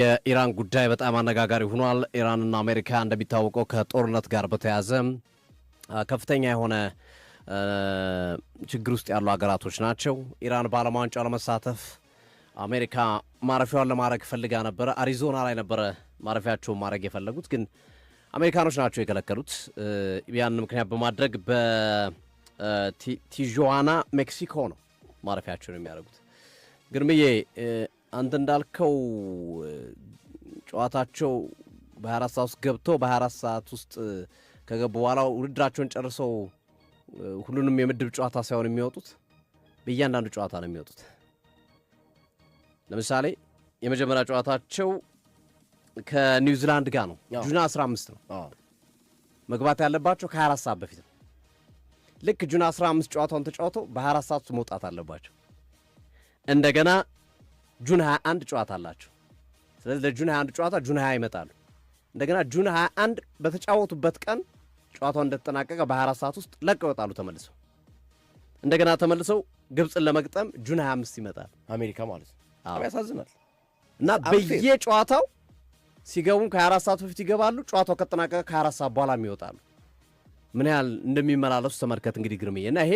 የኢራን ጉዳይ በጣም አነጋጋሪ ሆኗል። ኢራንና አሜሪካ እንደሚታወቀው ከጦርነት ጋር በተያያዘ ከፍተኛ የሆነ ችግር ውስጥ ያሉ ሀገራቶች ናቸው። ኢራን በዓለም ዋንጫ ለመሳተፍ አሜሪካ ማረፊያዋን ለማድረግ ፈልጋ ነበረ። አሪዞና ላይ ነበረ ማረፊያቸውን ማድረግ የፈለጉት፣ ግን አሜሪካኖች ናቸው የከለከሉት። ያን ምክንያት በማድረግ በቲዥዋና ሜክሲኮ ነው ማረፊያቸውን የሚያደርጉት። ግርምዬ፣ አንተ እንዳልከው ጨዋታቸው በ24 ሰዓት ውስጥ ገብተው በ24 ሰዓት ውስጥ ከገቡ በኋላ ውድድራቸውን ጨርሰው ሁሉንም የምድብ ጨዋታ ሳይሆን የሚወጡት በእያንዳንዱ ጨዋታ ነው የሚወጡት። ለምሳሌ የመጀመሪያ ጨዋታቸው ከኒውዚላንድ ጋር ነው። June 15 ነው። መግባት ያለባቸው ከ24 ሰዓት በፊት ነው። ልክ June 15 ጨዋታውን ተጫውተው በ24 ሰዓት ውስጥ መውጣት አለባቸው። እንደገና June 21 ጨዋታ አላቸው። ስለዚህ ለ June 21 ጨዋታ June 20 ይመጣሉ። እንደገና June 21 በተጫወቱበት ቀን ጨዋታው እንደተጠናቀቀ በ24 ሰዓት ውስጥ ለቀው ይወጣሉ ተመልሰው። እንደገና ተመልሰው ግብፅን ለመግጠም June 25 ይመጣል። አሜሪካ ማለት ነው። በጣም ያሳዝናል። እና በየጨዋታው ሲገቡም ከ24 ሰዓት በፊት ይገባሉ። ጨዋታው ከተጠናቀቀ ከ24 ሰዓት በኋላም ይወጣሉ። ምን ያህል እንደሚመላለሱ ተመልከት እንግዲህ ግርምዬ። እና ይሄ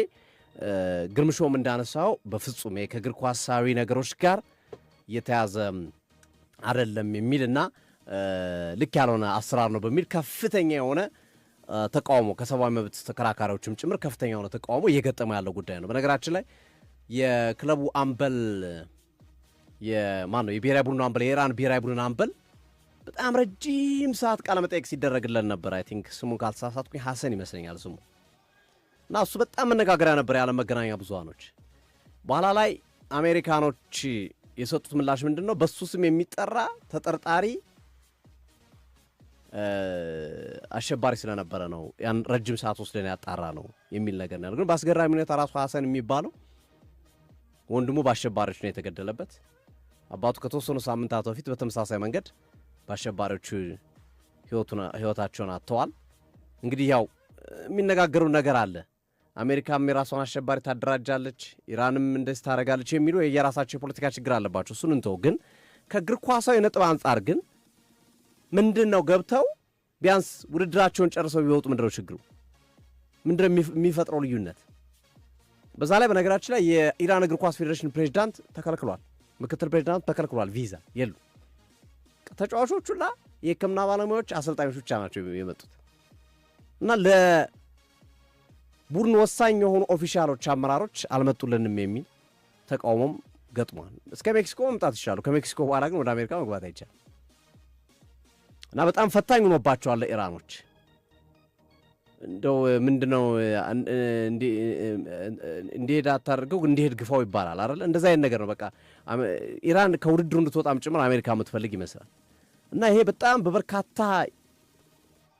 ግርምሾም እንዳነሳው በፍጹም ይሄ ከእግር ኳሳዊ ነገሮች ጋር የተያዘ አይደለም የሚል እና ልክ ያልሆነ አሰራር ነው በሚል ከፍተኛ የሆነ ተቃውሞ ከሰብአዊ መብት ተከራካሪዎችም ጭምር ከፍተኛ የሆነ ተቃውሞ እየገጠመ ያለው ጉዳይ ነው። በነገራችን ላይ የክለቡ አምበል፣ የማን ነው፣ የብሔራዊ ቡድኑ አምበል፣ የኢራን ብሔራዊ ቡድን አምበል በጣም ረጅም ሰዓት ቃለ መጠይቅ ሲደረግለን ነበር። I think ስሙን ካልተሳሳትኩኝ ሀሰን ይመስለኛል ስሙ፣ እና እሱ በጣም መነጋገሪያ ነበር የዓለም መገናኛ ብዙሃኖች። በኋላ ላይ አሜሪካኖች የሰጡት ምላሽ ምንድን ነው? በሱ ስም የሚጠራ ተጠርጣሪ አሸባሪ ስለነበረ ነው ያን ረጅም ሰዓት ወስደን ያጣራ ነው የሚል ነገር ነው። ግን በአስገራሚ ሁኔታ ራሱ ሀሰን የሚባለው ወንድሙ በአሸባሪዎች ነው የተገደለበት። አባቱ ከተወሰኑ ሳምንታት በፊት በተመሳሳይ መንገድ በአሸባሪዎቹ ህይወታቸውን አጥተዋል። እንግዲህ ያው የሚነጋገሩ ነገር አለ። አሜሪካም የራሷን አሸባሪ ታደራጃለች፣ ኢራንም እንደዚህ ታደርጋለች የሚሉ የየራሳቸው የፖለቲካ ችግር አለባቸው። እሱን እንተው። ግን ከእግር ኳሳዊ ነጥብ አንጻር ግን ምንድን ነው፣ ገብተው ቢያንስ ውድድራቸውን ጨርሰው ቢወጡ ምንድነው ችግሩ? ምንድነው የሚፈጥረው ልዩነት? በዛ ላይ በነገራችን ላይ የኢራን እግር ኳስ ፌዴሬሽን ፕሬዚዳንት ተከልክሏል። ምክትል ፕሬዚዳንት ተከልክሏል። ቪዛ የሉ። ተጫዋቾቹና የሕክምና ባለሙያዎች፣ አሰልጣኞች ብቻ ናቸው የመጡት እና ለቡድን ወሳኝ የሆኑ official ኦች፣ አመራሮች አልመጡልንም የሚል ተቃውሞም ገጥሟል። እስከ ሜክሲኮ መምጣት ይችላሉ። ከሜክሲኮ በኋላ ግን ወደ አሜሪካ መግባት አይቻልም እና በጣም ፈታኝ ሆኖባቸዋል ለኢራኖች። እንደው ምንድነው፣ እንዲሄድ አታደርገው እንዲሄድ ግፋው ይባላል አይደል? እንደዛ አይነት ነገር ነው። በቃ ኢራን ከውድድሩ እንድትወጣም ጭምር አሜሪካ የምትፈልግ ይመስላል። እና ይሄ በጣም በበርካታ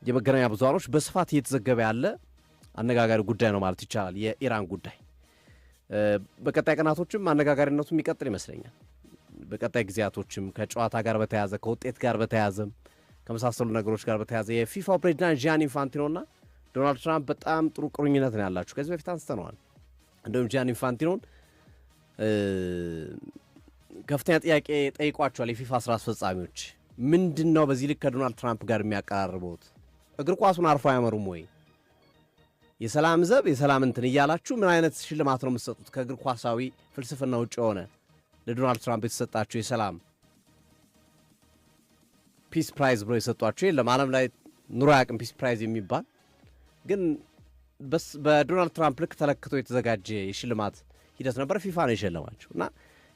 የመገናኛ ብዙሃኖች በስፋት እየተዘገበ ያለ አነጋጋሪ ጉዳይ ነው ማለት ይቻላል። የኢራን ጉዳይ በቀጣይ ቀናቶችም አነጋጋሪነቱ የሚቀጥል ይመስለኛል። በቀጣይ ጊዜያቶችም ከጨዋታ ጋር በተያያዘ፣ ከውጤት ጋር በተያያዘም፣ ከመሳሰሉ ነገሮች ጋር በተያያዘ የፊፋው ፕሬዚዳንት ጂያኒ ኢንፋንቲኖና ዶናልድ ትራምፕ በጣም ጥሩ ቁርኝነት ነው ያላቸው። ከዚህ በፊት አንስተነዋል። እንደውም ጂያኒ ኢንፋንቲኖን ከፍተኛ ጥያቄ ጠይቋቸዋል የፊፋ ስራ አስፈጻሚዎች። ምንድን ነው በዚህ ልክ ከዶናልድ ትራምፕ ጋር የሚያቀራርቡት? እግር ኳሱን አርፎ አያመሩም ወይ? የሰላም ዘብ፣ የሰላም እንትን እያላችሁ ምን አይነት ሽልማት ነው የምትሰጡት? ከእግር ኳሳዊ ፍልስፍና ውጭ የሆነ ለዶናልድ ትራምፕ የተሰጣቸው የሰላም peace prize ብሎ የሰጧቸው የለም። ዓለም ላይ ኑሮ አያውቅም peace prize የሚባል፣ ግን በዶናልድ ትራምፕ ልክ ተለክቶ የተዘጋጀ የሽልማት ሂደት ነበር። ፊፋ ነው የሸለማቸው እና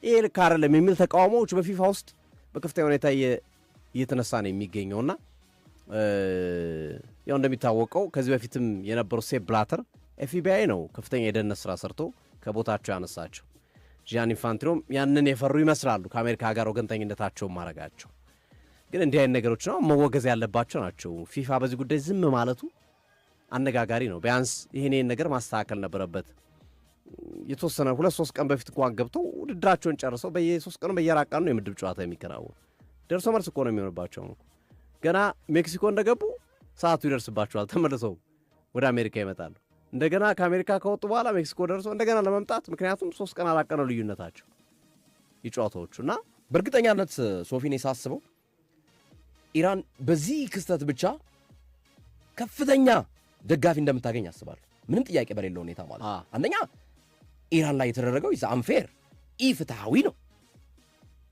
ይሄ ልክ አይደለም የሚል ተቃውሞዎች በፊፋ ውስጥ በከፍተኛ ሁኔታ እየተነሳ ነው የሚገኘውና ያው እንደሚታወቀው ከዚህ በፊትም የነበረው ሴፕ ብላተር ኤፍቢአይ ነው ከፍተኛ የደህንነት ስራ ሰርቶ ከቦታቸው ያነሳቸው። ጂያኒ ኢንፋንቲኖም ያንን የፈሩ ይመስላሉ ከአሜሪካ ጋር ወገንተኝነታቸውን ማድረጋቸው። ግን እንዲህ አይነት ነገሮች ነው መወገዝ ያለባቸው ናቸው። ፊፋ በዚህ ጉዳይ ዝም ማለቱ አነጋጋሪ ነው። ቢያንስ ይህን ነገር ማስተካከል ነበረበት። የተወሰነ 2-3 ቀን በፊት እንኳን ገብተው ውድድራቸውን ጨርሰው በየ3 ቀኑ በየአራት ቀኑ ነው የምድብ ጨዋታ የሚከናወን። ደርሶ መልስ እኮ ነው የሚሆንባቸው። ገና ሜክሲኮ እንደገቡ ሰዓቱ ይደርስባቸዋል። ተመልሰው ወደ አሜሪካ ይመጣሉ። እንደገና ከአሜሪካ ከወጡ በኋላ ሜክሲኮ ደርሰው እንደገና ለመምጣት፣ ምክንያቱም 3 ቀን 4 ቀን ነው ልዩነታቸው የጨዋታዎቹ እና በእርግጠኛነት ሶፊን ሳስበው ኢራን በዚህ ክስተት ብቻ ከፍተኛ ደጋፊ እንደምታገኝ አስባለሁ። ምንም ጥያቄ በሌለው ሁኔታ ማለት ነው። አንደኛ ኢራን ላይ የተደረገው is unfair፣ ኢፍትሐዊ ነው።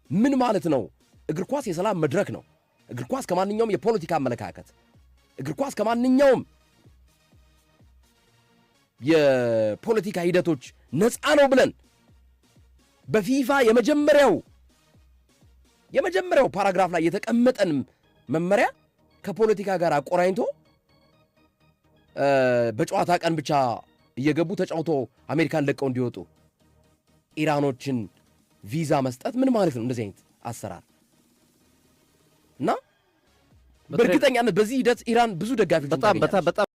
ምን ማለት ነው? እግር ኳስ የሰላም መድረክ ነው። እግር ኳስ ከማንኛውም የፖለቲካ አመለካከት፣ እግር ኳስ ከማንኛውም የፖለቲካ ሂደቶች ነፃ ነው ብለን በፊፋ የመጀመሪያው paragraph ላይ የተቀመጠን መመሪያ ከፖለቲካ ጋር አቆራኝቶ በጨዋታ ቀን ብቻ እየገቡ ተጫውቶ አሜሪካን ለቀው እንዲወጡ ኢራኖችን ቪዛ መስጠት ምን ማለት ነው? እንደዚህ አይነት አሰራር እና በእርግጠኛነት በዚህ ሂደት ኢራን ብዙ ደጋፊዎች በጣም በጣም በጣም